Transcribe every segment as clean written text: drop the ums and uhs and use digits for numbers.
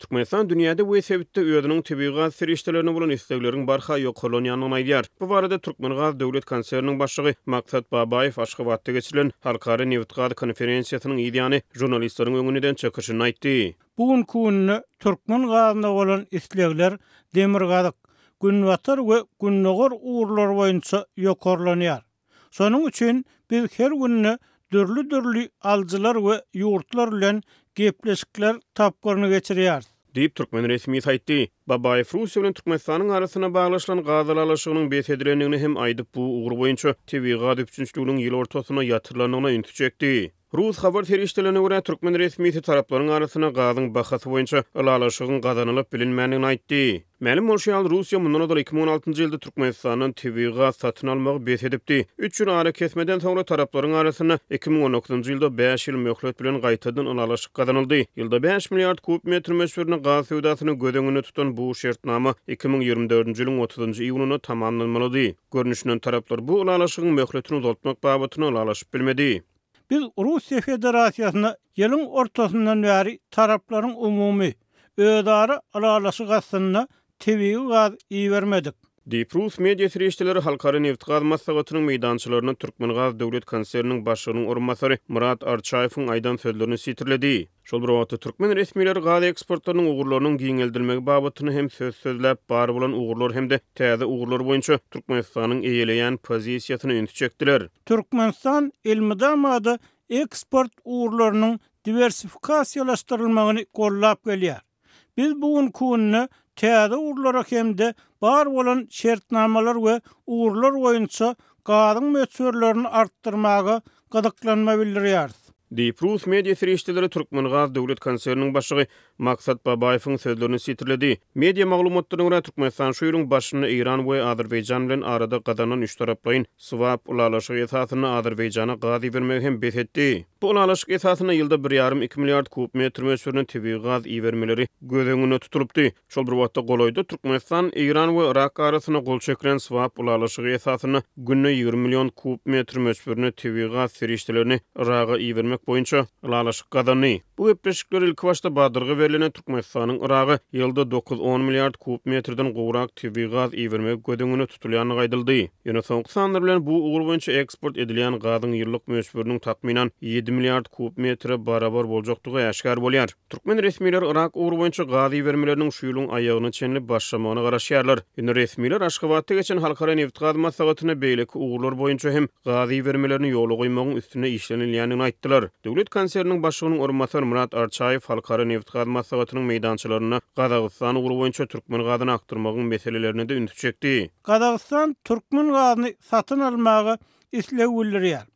Türkmenistan dünýäde we sebitde özüniň tebigy gaz serişdelerine bolan islegleriň barha ýokarlanýandygyny aýdýar. Bu barada Türkmengaz döwlet konserniniň başlygy Maksat Babaýew Aşgabatda geçirilen Halkara nebitgaz konferensiýasynyň yzýany žurnalistleriň öňünde eden çykyşynda aýtdy. Bu günki günde türkmen gazyna bolan islegler demirgazyk, günbatar we gündogar ugurlar boýunça ýokarlanýar. Şonuň üçin biz her günde dürli-dürli alyjylar we ýurtlar bilen gepleşikler tapgyryny geçirýäris. Diýip, türkmen resmisi aýtdy. Babaýew Russiýa bilen Türkmenistanyň arasynda baglaşylan gaz ylalaşygynyň bes edilendigini hem aýdyp, bu ugur boýunça tebigy gaz üpjünçiliginiň ýyl ortasynda ýatyrylandygyna ünsi çekdi. Rus habar serişdelerine görä, türkmen resmisi taraplaryň arasynda gazyň bahasy boýunça ylalaşygyň gazanylyp bilinmändigini aýtdy. Mälim bolşy ýaly, Russiýa mundan ozal 2016-njy ýylda Türkmenistandan tebigy gaz satyn almagy bes edipdi. Üç ýyl arakesmeden soňra taraplaryň arasynda 2019-njy ýylda bäş ýyl möhlet bilen gaýtadan ylalaşyk gazanyldy. Ýylda bäş milliard kub metr möçberinde gaz söwdasyny göz öňünde tutan bu şertnama 2024-nji ýylyň otuzynjy iýunynda tamamlanmalydy. Görnüşinden taraplar bu ylalaşygyň möhletini uzaltmak babatynda ylalaşyp bilmedi. Biz Russiýa Federasiýasyna ýylyň ortasyndan bäri taraplaryň umumy, özara ylalaşyk astynda tebigy gaz ibermedik. Diýip, rus media serişdeleri Halkara nebitgaz maslahatynyň meýdançalarynda Türkmengaz döwlet konserniniň başlygynyň orunbasary Myrat Arçaýewiň aýdan sözlerini sitirledi. Şol bir wagtda, türkmen resmileri gaz eksportlarynyň ugurlarynyň giňeldilmegi babatynda hem söz sözläp, bar bolan ugurlar hem-de täze ugurlar boýunça Türkmenistanyň eýeleýän pozisiýasyna ünsi çekdiler. Türkmenistan elmydama-da eksport ugurlarynyň diwersifikasiýalaşdyrylmagyny goldap gelýär. Biz bu günki günde täze ugurlara hem-de bar bolan şertnamalar we ugurlar boýunça gazyň möçberlerini artdyrmaga gyzyklanma bildirýäris. Diýip, rus media serişdeleri Türkmengaz döwlet konserniniň başlygy Maksat Babaýewiň sözlerini sitirledi. Media maglumatlaryna görä, Türkmenistan şu ýylyň başynda Eýran we Azerbaýjan bilen arada gazanylan üçtaraplaýyn swap ylalaşygy esasynda Azerbaýjana gaz ibermegi hem bes etdi. Bu ylalaşyk esasynda ýylda bir ýarym-iki milliard kub metr möçberinde tebigy gaz ibermeleri göz öňünde tutulypdy. Şol bir wagtda, golaýda Türkmenistan, Eýran we Yrak arasynda gol çekilen swap ylalaşygy esasynda günde 20 million kub metr möçberinde tebigy gaz serişdelerini Yraga ibermek boýunça ylalaşyk gazandy. Bu gepleşikler ilkibaşda badalga berlende Türkmenistanyň Yraga ýylda dokuz-on milliard kub metrden gowrak tebigy gaz ibermegi göz öňünde tutulýandygy aýdyldy. Ýöne soňky sanlar bilen bu ugur boýunça eksport edilýän gazyň ýyllyk möçberiniň takmynan ýedi milliard kub metre barabar boljakdygy äşgär bolýar. Türkmen resmileri Yrak ugry boýunça gaz ibermeleriniň şu ýylyň aýagyna çenli başlamagyna garaşýarlar. Indi resmiler Aşgabatda geçen halkara nebitgaz maslahatynda beýleki ugurlar boýunça hem gaz ibermelerini ýola goýmagyň üstünde işlenilýändigini aýtdylar. Döwlet konserniniň başlygynyň orunbasary Myrat Arçaýew halkara nebitgaz maslahatynyň meýdançalarynda Gazagystan ugry boýunça türkmen gazyny akdyrmagyň meselelerine-de ünsi çekdi. Gazagystan türkmen gazyny satyn almaga isleg bildirýär.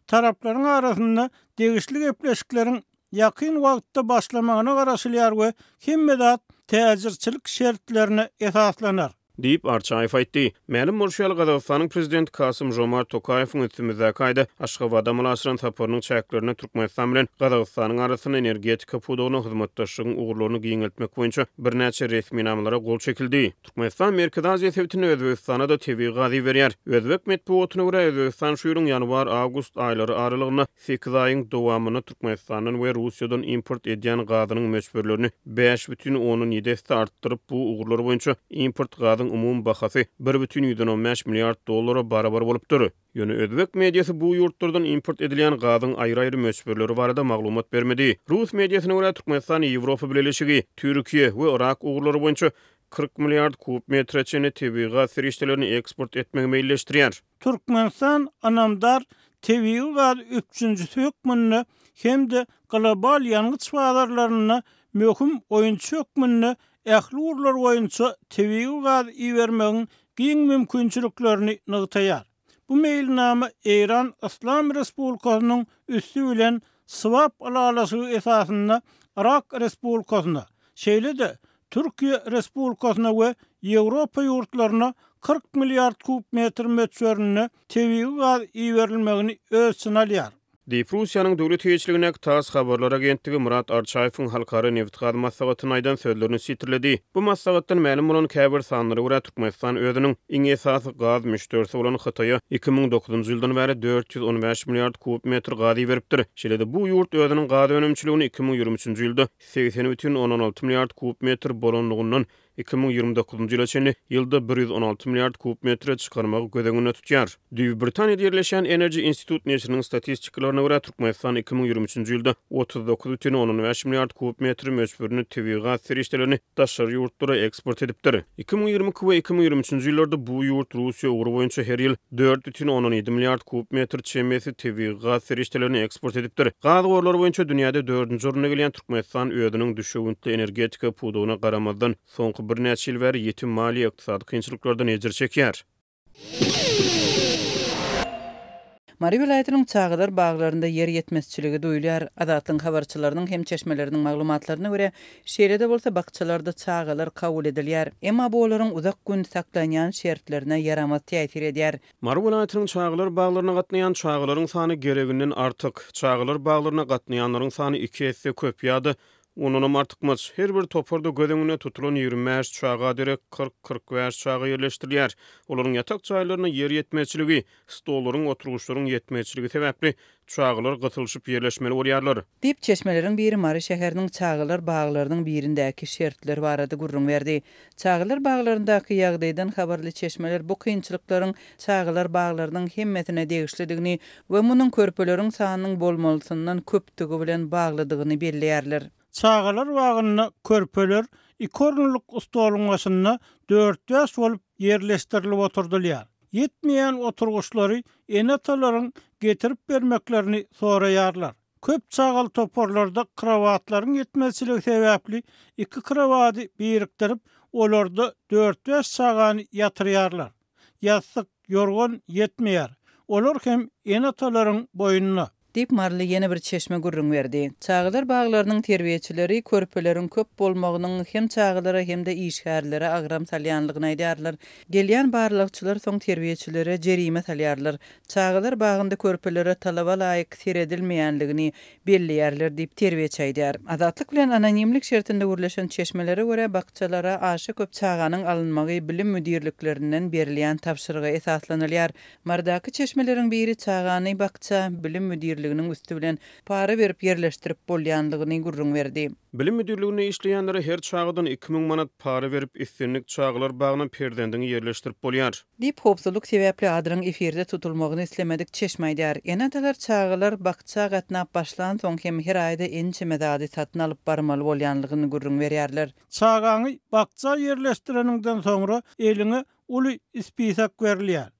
Taraplaryň arasynda degişli gepleşikleriň ýakyn wagtda başlamagyna garaşylýar we hemme zat täjirçilik şertlerine esaslanar. Diýip, Arçaýew aýtdy. Mälim bolşy ýaly, Gazagystanyň Prezidenti Kasym-Žomart Tokaýewiň üstümizdäki aýda Aşgabada amala aşyran saparynyň çäklerinde Türkmenistan bilen Gazagystanyň arasynda energetika pudagynda hyzmatdaşlygyň ugurlaryny giňeltmek boýunça birnäçe resminamalara gol çekildi. Türkmenistan Merkezi Aziýa sebitinde Özbegistana-da tebigy gaz iberýär. Özbek metbugatyna görä, Özbegistan şu ýylyň ýanwar-awgust aýlary aralygynda Sekiz aýyň dowamynda Türkmenistandan we Russiýadan import edýän gazynyň möçberlerini 5,7 esse artdyryp, bu ugurlar boýunça import gazyň umumy bahasy 1,15 milliard dollara barabar bolupdyr. Ýöne özbek mediasy bu ýurtlardan import edilýän gazyň aýry-aýry möçberleri barada maglumat bermedi. Rus mediasyna görä, Türkmenistan Ýewropa Bileleşigi, Türkiýe we Yrak ugurlary boýunça 40 milliard kub metre çenli tebigy gaz serişdelerini eksport etmegi meýilleşdirýär. Türkmenistan ynamdar tebigy gaz üpjünjisi hökmünde hem-de global ýangyç bazarlarynda möhüm oýunçy hökmünde ähli ugurlar boýunça tebigy gaz ibermegiň giň mümkinçiliklerini nygtaýar. Bu meýilnama Eýran Yslam Respublikasynyň üsti bilen swap ylalaşygy esasynda Yrak Respublikasyna, şeýle-de Türkiýe Respublikasyna we Ýewropa ýurtlaryna 40 milliard kub metr möçberinde tebigy gaz iberilmegini öz içine alýar. Diýip, Russiýanyň döwlet eýeçiligindäki tass habarlar agentligi Myrat Arçaýewiň Halkara nebitgaz maslahatynda aýdan sözlerini sitirledi. Bu maslahatdan mälim bolan käbir sanlara görä, Türkmenistan özüniň iň esasy gaz müşderisi bolan Hytaýa 2009-njy ýyldan bäri 415 milliard kub metr gaz iberipdir. Şeýle-de bu ýurt özüniň gaz önümçiligini 2023-nji ýylda 80,6 milliard kub metr bolanlygyndan 2029-njy ýyla çenli ýylda 116 milliard kub metre çykarmagy göz öňünde tutýar. Düýbi Britaniýada ýerleşýän Energy Institute neşiriniň statistikalaryna görä, Türkmenistan 2023-nji ýylda 39,5 milliard kub metr möçberinde tebigy gaz serişdelerini daşary ýurtlara eksport edipdir. 2022 we 2023-nji ýyllarda bu ýurt Russiýa ugry boýunça her ýyl 4,7 milliard kub metr çemesi tebigy gaz serişdelerini eksport edipdir. Gaz gorlary boýunça dünýäde dördünji orunda gelýän Türkmenistan özüniň düşewüntli energetika pudagyna garamazdan, soňky birnäçe ýyl bäri ýiti maliýe-ykdysady kynçylyklardan ejir çekýär. Mary welaýatynyň çagalar baglarynda ýer ýetmezçiligi duýulýar. Azatlygyň habarçylarynyň hem çeşmeleriniň maglumatlaryna görä, şeýle-de bolsa bakjalarda çagalar kabul edilýär. Emma bu olaryň uzak gün saklanýan şertlerine ýaramaz täsir edýär. Mary welaýatynyň çagalar baglaryna gatnaýan çagalaryň sany gereginden artyk. Çagalar baglaryna gatnaýanlaryň sany iki esse köp ýa-da ondanam artykmaç. Her bir toparda göz öňünde tutulan 25 çaga derek 40-45 çaga ýerleşdirilýär. Olaryň ýatak jaýlarynda ýer ýetmezçiligi, stollaryň, oturgyçlaryň ýetmezçiligi sebäpli çagalar gysylyşyp ýerleşmeli bolýarlar. Diýip, çeşmeleriň biri Mary şäheriniň çagalar baglarynyň birindäki şertler barada gürrüň berdi. Çagalar baglaryndaky ýagdaýdan habarly çeşmeler bu kynçylyklaryň çagalar baglarynyň hemmesine degişlidigini we munuň körpeleriň sanynyň bolmalysyndan köpdügi bilen baglydygyny belleýärler. Çagalar bagynda körpeler iki orunlyk stoluň başynda dört-bäş bolup ýerleşdirilip oturdylýar. Ýetmeýän oturgyçlary ene-atalaryň getirip bermeklerini soraýarlar. Köp çagaly toparlarda krowatlaryň ýetmezçiligi sebäpli iki krowady birikdirip, olarda dört-bäş çagany ýatyrýarlar. Ýassyk, ýorgan ýetmeýär. Olar hem ene-atalaryň boýnuna. Diýip, maryly ýene bir çeşme gürrüň berdi. Çagalar baglarynyň terbiýeçileri körpeleriň köp bolmagynyň hem çagalara hem-de işgärlere agram salýanlygyny aýdýarlar. Gelýän barlagçylar soň terbiýeçilere jerime salýarlar. Çagalar bagynda körpelere talaba laýyk seredilmeýänligini belleýärler diýip, terbiýeçi aýdýar. Azatlyk bilen anonimlik şertinde gürleşen çeşmelere görä, bakjalara aşa köp çaganyň alynmagy bilim müdirliklerinden berilýän tabşyryga esaslanylýar. Marydaky çeşmeleriň biri çagany bakja bilim müdirliginiň üsti bilen para berip ýerleşdirip bolýanlygyny gürrüň berdi. Bilim müdirliginde işleýänlere her çagadan 2000 manat para berip, islendik çagalar bagyna perzendiňi ýerleşdirip bolýar. Diýip, howpsuzlyk sebäpli adynyň efirde tutulmagyny islemedik çeşme aýdýar. Ene-atalar çagalar bakja gatnap başlansoň hem her aýda ençeme zady satyn alyp barmaly bolýanlygyny gürrüň berýärler. Çagaňy bakja ýerleşdireniňden soňra eliňe uly spisak berilýär.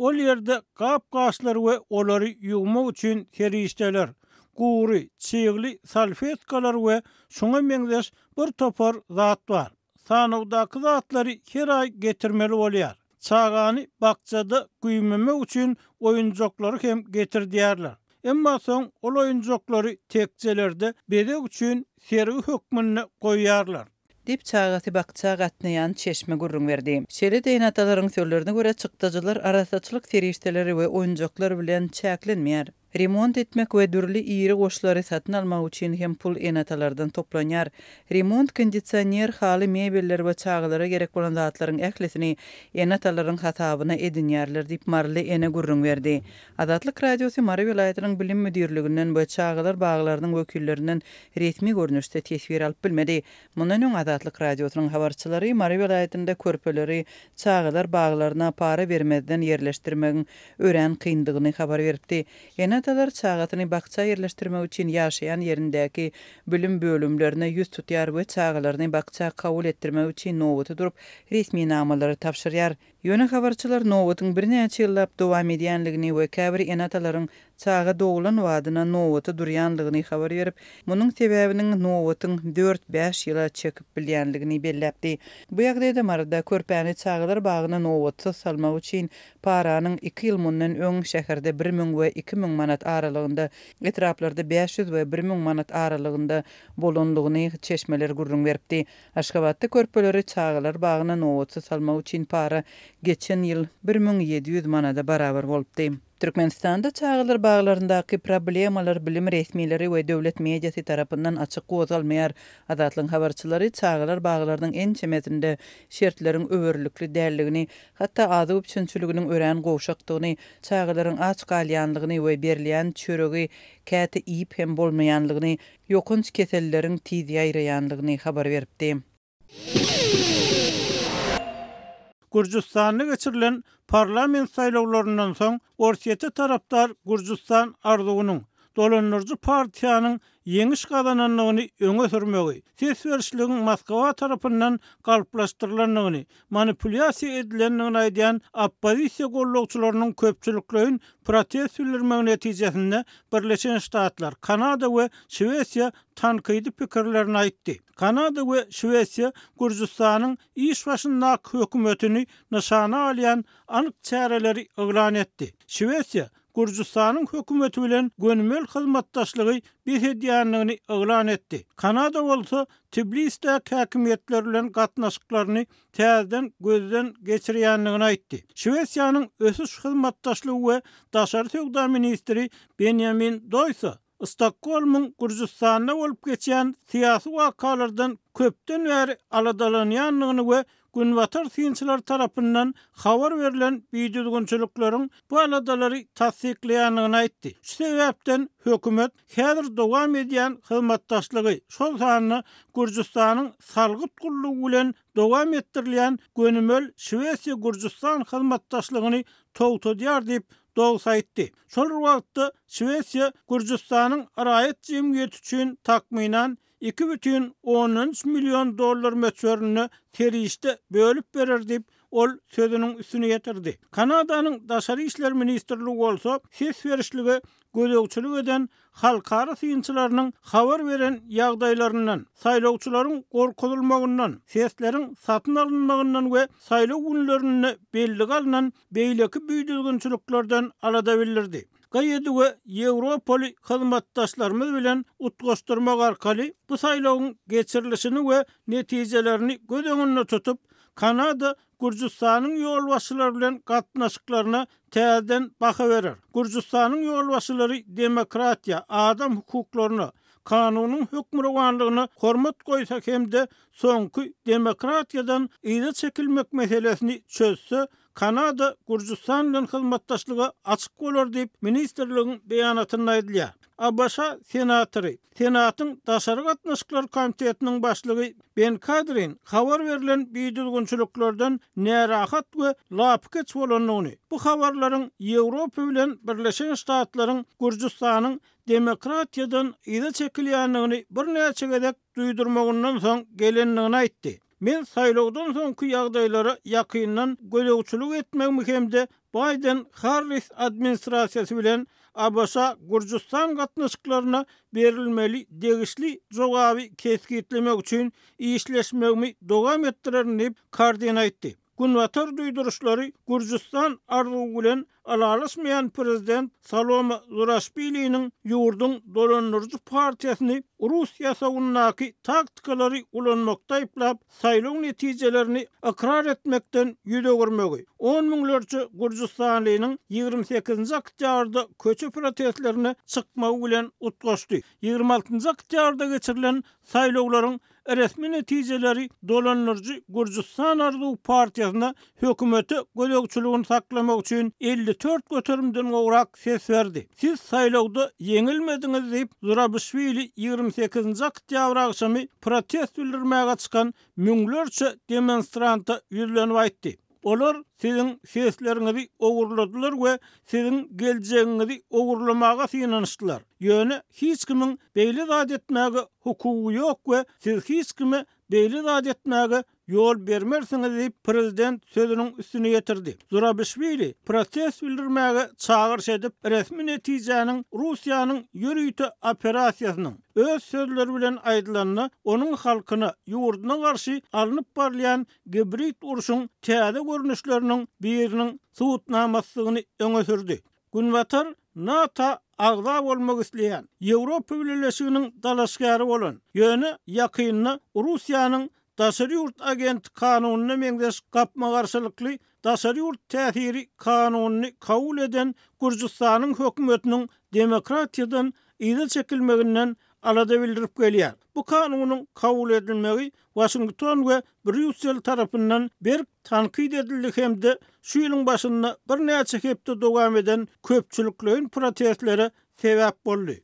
Ol ýerde gap-gaçlar we olary ýuwmak üçin serişdeler, gury, çygly salfetkalar we şuňa meňzeş bir topar zat bar. Sanawdaky zatlary her aý getirmeli bolýar. Çagany bakjada güýmemek üçin oýunjaklary hem getirdýärler. Emma soň ol oýunjaklary tekjelerde bezeg üçin sergi hökmünde goýýarlar. Diýip, çagasy bakja gatnaýan çeşme gürrüň berdi. Şeýle-de ene-atalaryň sözlerine görä, çykdajylar arassaçylyk serişdeleri we oýunjaklar bilen çäklenmeýär. Remont etmek we dürli iri goşlary satyn almak üçin hem pul ene-atalardan toplanýar. Remont, kondisioner, haly, mebeller we çagalara gerek bolan zatlaryň ählisini ene-atalaryň hasabyna edinýärler diýip, maryly ene gürrüň berdi. Azatlyk Radiosy Mary welaýatynyň bilim müdirliginden we çagalar baglarynyň wekillerinden resmi görnüşde teswir alyp bilmedi. Mundan öň Azatlyk Radiosynyň habarçylary Mary welaýatynda körpeleri çagalar baglaryna para bermezden ýerleşdirmegiň örän kyndygyny habar beripdi. Ene-atalar çagasyny bakja ýerleşdirmek üçin ýaşaýan ýerindäki bilim bölümlerine ýüz tutýar we çagalaryny bakja kabul etdirmek üçin nobata durup, resminamalary tabşyrýar. Ýöne habarçylar nobatyň birnäçe ýyllap dowam edýänligini we käbir ene-atalaryň çaga doglan badyna nobata durýanlygyny habar berip, munuň sebäbiniň nobatyň dört-bäş ýyla çekip bilýänligini belläpdi. Bu ýagdaýda Maryda körpäni çagalar bagyna nobatsyz salmak üçin paranyň iki ýyl mundan öň şäherde 1000 we 2000 manat aralygynda, etraplarda 500 we 1000 manat aralygynda bolanlygyny çeşmeler gürrüň beripdi. Aşgabatda körpeleri çagalar bagyna nobatsyz salmak üçin para geçen ýyl 1700 manada barabar bolupdy. Türkmenistanda çagalar baglaryndaky problemalar bilim resmileri we döwlet mediasy tarapyndan açyk gozgalmaýar. Azatlygyň habarçylary çagalar baglarynyň ençemesinde şertleriň öwerlikli däldigini, hatda azyk üpjünçiliginiň örän gowşakdygyny, çagalaryň aç galýanlygyny we berilýän çöregi käte iýip hem bolmaýanlygyny, ýokanç keselleriň tiz ýaýraýanlygyny habar beripdi. Gürjüstanda geçirilen parlament saýlawlaryndan soň Orsýete tarapdar Gürjüstan arzuwynyň, dolandyryjy partiýanyň ýeňiş gazanandygyny öňe sürmegi, ses berişligiň Moskwa tarapyndan galplaşdyrylandygyny, manipulýasiýa edilendigini aýdýan oppozisiýa gollagçylarynyň köpçülikleýin protest bildirmegi netijesinde Birleşen Ştatlar, Kanada we Şwesiýa tankydy pikirlerini aýtdy. Kanada we Şwesiýa Gürjüstanyň iş başyndaky hökümetini nyşana alýan anyk çäreleri yglan etdi. Şwesiýa Gürjüstanyň hökümeti bilen gönümel hyzmatdaşlygy bes edýändigini yglan etdi. Kanada bolsa Tbilisdäki häkimiýetler bilen gatnaşyklaryny täzeden gözden geçirýändigini aýtdy. Şwesiýanyň ösüş hyzmatdaşlygy we daşary söwda ministri Benýamin Doýsa Stokgolmyň Gürjüstanda bolup geçýän syýasy wakalardan köpden bäri aladalanýandygyny we günbatar synçylary tarapyndan habar berlen bidüzgünçilikleriň bu aladalary tassyklaýandygyny aýtdy. Şu sebäpden hökümet häzir dowam edýän hyzmatdaşlygy, şol sanda Gürjüstanyň salgyt gullugy bilen dowam etdirilýän gönümel Şwesiýa-Gürjüstan hyzmatdaşlygyny togtadýar diýip, Dogs aýtdy. Şol bir wagtda, Şwesiýa Gürjüstanyň raýat jemgyýeti üçin takmynan 2,3 million dollar möçberinde serişde bölüp berer diýip, ol sözüniň üstüni ýetirdi. Kanadanyň Daşary işler ministrligi bolsa ses berişlige gözegçilik eden halkara synçylarynyň habar beren ýagdaýlaryndan, saýlawçylaryň gorkuzylmagyndan, sesleriň satyn alynmagyndan we saýlaw günlerinde bellige alnan beýleki bidüzgünçiliklerden alada bildirdi. GYD we ýewropaly hyzmatdaşlarymyz bilen utgaşdyrmak arkaly bu saýlawyň geçirilişini we netijelerini göz öňünde tutup, Kanada Gürjüstanyň ýolbaşçylary bilen gatnaşyklaryna täzeden baha berer. Gürjüstanyň ýolbaşçylary demokratiýa, adam hukuklaryna, kanunyň hökmürowanlygyna hormat goýsa hem-de soňky demokratiýadan yza çekilmek meselesini çözse, Kanada Gürjüstan bilen hyzmatdaşlyga açyk bolar diýip, ministrligiň beýanatynda aýdylýar. ABŞ senatory, Senatyň daşary gatnaşyklar komitetiniň başlygy Ben Kadrin habar berlen bidüzgünçiliklerden närahat we lapykeç bolandygyny, bu habarlaryň Ýewropa bilen Birleşen Ştatlaryň Gürjüstanyň demokratiýadan yza çekilýändigini birnäçe gezek duýdurmagyndan soň gelendigini aýtdy. Men saýlawdan soňky ýagdaýlara ýakyndan gözegçilik etmegimi hem-de Baýden-Harris administrasiýasy bilen ABŞ-Gürjüstan gatnaşyklaryna berilmeli degişli jogaby kesgitlemek üçin işleşmegimi dowam etdirerin diýip, Kardin aýtdy. Günbatar duýduryşlary Gürjüstan arzuwy bilen ylalaşmaýan prezident Salome Zuraşbiliniň ýurduň dolandyryjy partiýasyny rus ýasawyndaky taktikalary ulanmakda aýyplap, saýlaw netijelerini ykrar etmekden ýüz öwürmegi, on müňlerçe gürjüstanlynyň 28-nji oktýabrda köçe protestlerine çykmagy bilen utgaşdy. 26-njy oktýabrda geçirilen saýlawlaryň Resmi netijeleri dolandyryjy Gürjüstan arzuw partiýasyna hökümete gözegçiligini saklamak üçin 54 göterimden gowrak ses berdi. Siz saýlawda ýeňilmediňiz diýip, Zurabişwili 28-nji oktýabr agşamy protest bildirmäge çykan müňlerçe demonstranta ýüzlenip aýtdy. Olar siziň sesleriňizi ogurladylar we siziň geljegiňizi ogurlamaga synanyşdylar. Ýöne hiç kimiň beýle zat etmäge hukugy ýok we siz hiç kime beýle zat etmäge ýol bermersiňiz diýip, prezident sözüniň üstüni ýetirdi. Zurabişwili protest bildirmäge çagyryş edip, resmi netijäniň Russiýanyň ýörite operasiýasynyň, öz sözleri bilen aýdylanda, onuň halkyna, ýurduna garşy alnyp barylýan gibrid urşuň täze görnüşleriniň biriniň subutnamasydygyny öňe sürdi. Günbatar NATO agza bolmak isleýän, Ýewropa Bileleşiginiň dalaşgäri bolan, ýöne ýakynda Russiýanyň daşary ýurt agenti kanunyna meňzeş gapma-garşylykly daşary ýurt täsiri kanunyny kabul eden Gürjüstanyň hökümetiniň demokratiýadan yza çekilmeginden alada bildirip gelýär. Bu kanunyň kabul edilmegi Waşington we Brýussel tarapyndan berk tankyt edildi hem-de şu ýylyň başynda birnäçe hepde dowam eden köpçülikleýin protestlere sebäp boldy.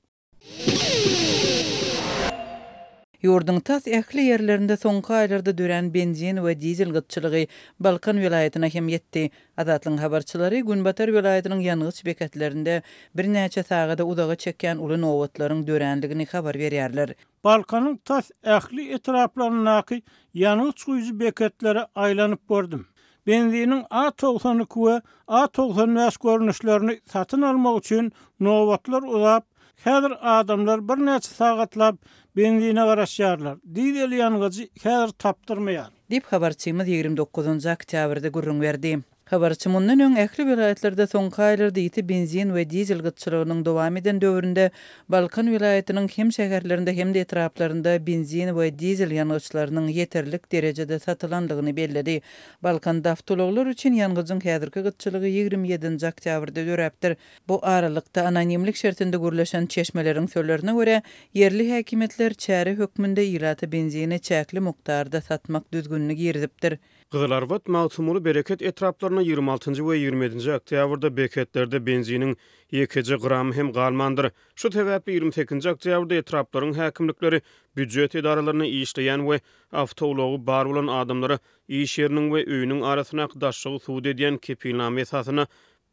Ýurduň tas ähli ýerlerinde soňky aýlarda dörän benzin we dizel gytçylygy Balkan welaýatyna hem ýetdi. Azatlygyň habarçylary günbatar welaýatynyň ýangyç beketlerinde birnäçe sagada uzaga çekýän uly nobatlaryň dörändigini habar berýärler. Balkanyň tas ähli etraplaryndaky ýangyç guýujy beketlere aýlanyp gördüm. Benziniň A 92 we A 95 görnüşlerini satyn almak üçin nobatlar uzap, häzir adamlar birnäçe sagatlap benzine garaşýarlar, dizel ýangyjy häzir tapdyrmaýar. Diýip, habarçymyz 29 oktýabrda gürrüň berdi. Habarçy mundan öň ähli welaýatlarda soňky aýlarda ýiti benzin we dizel gytçylygynyň dowam eden döwründe Balkan welaýatynyň hem şäherlerinde hem-de etraplarynda benzin we dizel ýangyçlarynyň ýeterlik derejede satylandygyny belledi. Balkanda awtoulaglar üçin ýangyjyň häzirki gytçylygy 27-nji oktýabrda döräpdir. Bu aralykda, anonimlik şertinde gürleşen çeşmeleriň sözlerine görä, ýerli häkimiýetler çäre hökmünde ilata benzini çäkli mukdarda satmak düzgünini girizipdir. Gyzylarbat, Magtymguly, Bereket etraplarynda 26-njy we 27-nji oktýabrda beketlerde benziniň ýekeje gramy hem galmandyr. Şu sebäpli 28-nji oktýabrda etraplaryň häkimlikleri býujet edaralarynda işleýän we awtoulagy bar bolan adamlara iş ýeriniň we öýüniň arasyndaky daşlygy subut edýän kepilnama esasynda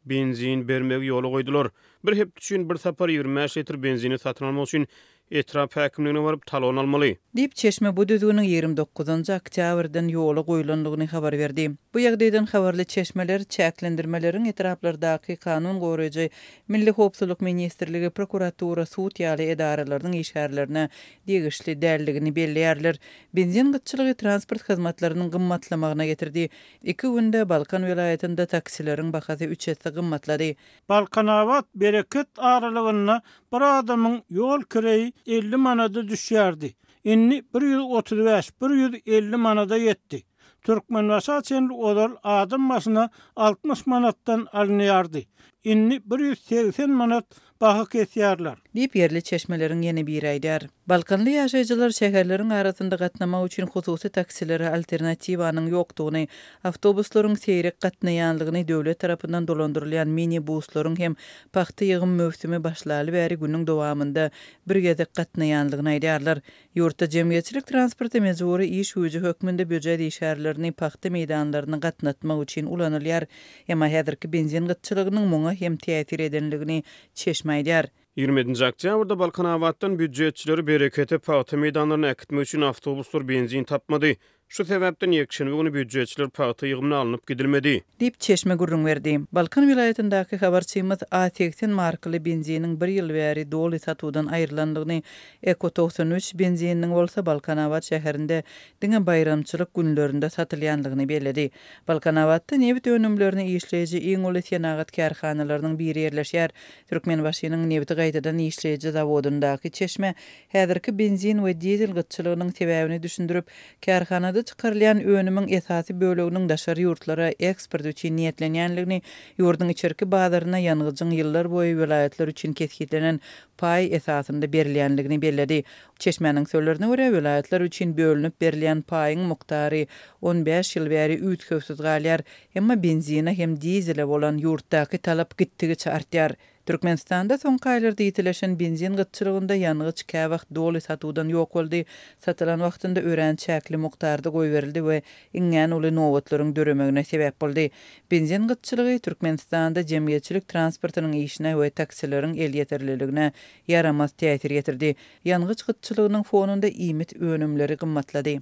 benzin bermegi ýola goýdular. Bir hepde üçin bir sapar 25 litr benzini satyn almak üçin etrap häkimligine baryp talon almaly. Diýip, çeşme bu düzgüniň 29-njy oktýabrdan ýola goýlandygyny habar berdi. Bu ýagdaýdan habarly çeşmeler çäklendirmeleriň etraplardaky kanun goraýjy, Milli howpsuzlyk ministrligi, prokuratura, sud ýaly edaralarynyň işgärlerine degişli däldigini belleýärler. Benzin gytçylygy transport hyzmatlarynyň gymmatlamagyna getirdi. Iki günde Balkan welaýatynda taksileriň bahasy üç esse gymmatlady. Balkanabat, Bereket aralygynda bir adamyň ýol kireýi 50 manada düşýärdi. Indi 135, 150 manada ýetdi. Türkmenbaşa çenli ozal adam başyna 60 manatdan alynýardy. Indi 180 manat baha kesýärler. Diýip, ýerli çeşmeleriň ýene biri aýdýar. Balkanly ýaşaýjylar şäherleriň arasynda gatnamak üçin hususy taksilere alternatiwanyň ýokdugyny, awtobuslaryň seýrek gatnaýanlygyny, döwlet tarapyndan dolandyrylýan mini-buslaryň hem pagta ýygym möwsümi başlaly bäri günüň dowamynda bir gezek gatnaýanlygyny aýdýarlar. Ýurtda jemgyýetçilik transporty mejbury iş güýji hökmünde býujet işgärlerini pagta meýdanlaryna gatnatmak üçin ulanylýar. Emma häzirki benzin gytçylygynyň muňa hem täsir edenligini çeşme aýdýar. 27-nji oktýabrda Balkanabatdan býujetçileri Berekete pagta meýdanlaryna äkitmek üçin awtobuslar benzin tapmady. Şu sebäpden ýekşenbe güni býujetçiler pagta ýygymyna alnyp gidilmedi. Diýip, çeşme gürrüň berdi. Balkan welaýatyndaky habarçymyz A 80 markaly benziniň bir ýyl bäri doly satuwdan aýrylandygyny, Eko 93 benzininiň bolsa Balkanabat şäherinde diňe baýramçylyk günlerinde satylýandygyny belledi. Balkanabatda nebit önümlerini işleýji iň uly senagat kärhanalarynyň biri ýerleşýär. Türkmenbaşynyň nebiti gaýtadan işleýji zawodyndaky çeşme häzirki benzin we dizel gytçylygynyň sebäbini düşündirip, kärhanada çykarylýan önümiň esasy böleginiň daşary ýurtlara eksport üçin niýetlenýändigini, ýurduň içerki bazaryna ýangyjyň ýyllar boýy welaýatlar üçin kesgitlenen paý esasynda berilýändigini belledi. Çeşmäniň sözlerine görä, welaýatlar üçin bölünip berilýän paýyň mukdary 15 ýyl bäri üýtgewsiz galýar, emma benzine hem dizele bolan ýurtdaky talap gitdigiçe artýar. Türkmenistanda soňky aýlarda ýitileşen benzin gytçylygynda ýangyç käwagt doly satuwdan ýok boldy, satylan wagtynda örän çäkli mukdarda goýberildi we iňňän uly nobatlaryň döremegine sebäp boldy. Benzin gytçylygy Türkmenistanda jemgyýetçilik transportynyň işine we taksileriň elýeterliligine ýaramaz täsir ýetirdi. Ýangyç gytçylygynyň fonunda iýmit önümleri gymmatlady.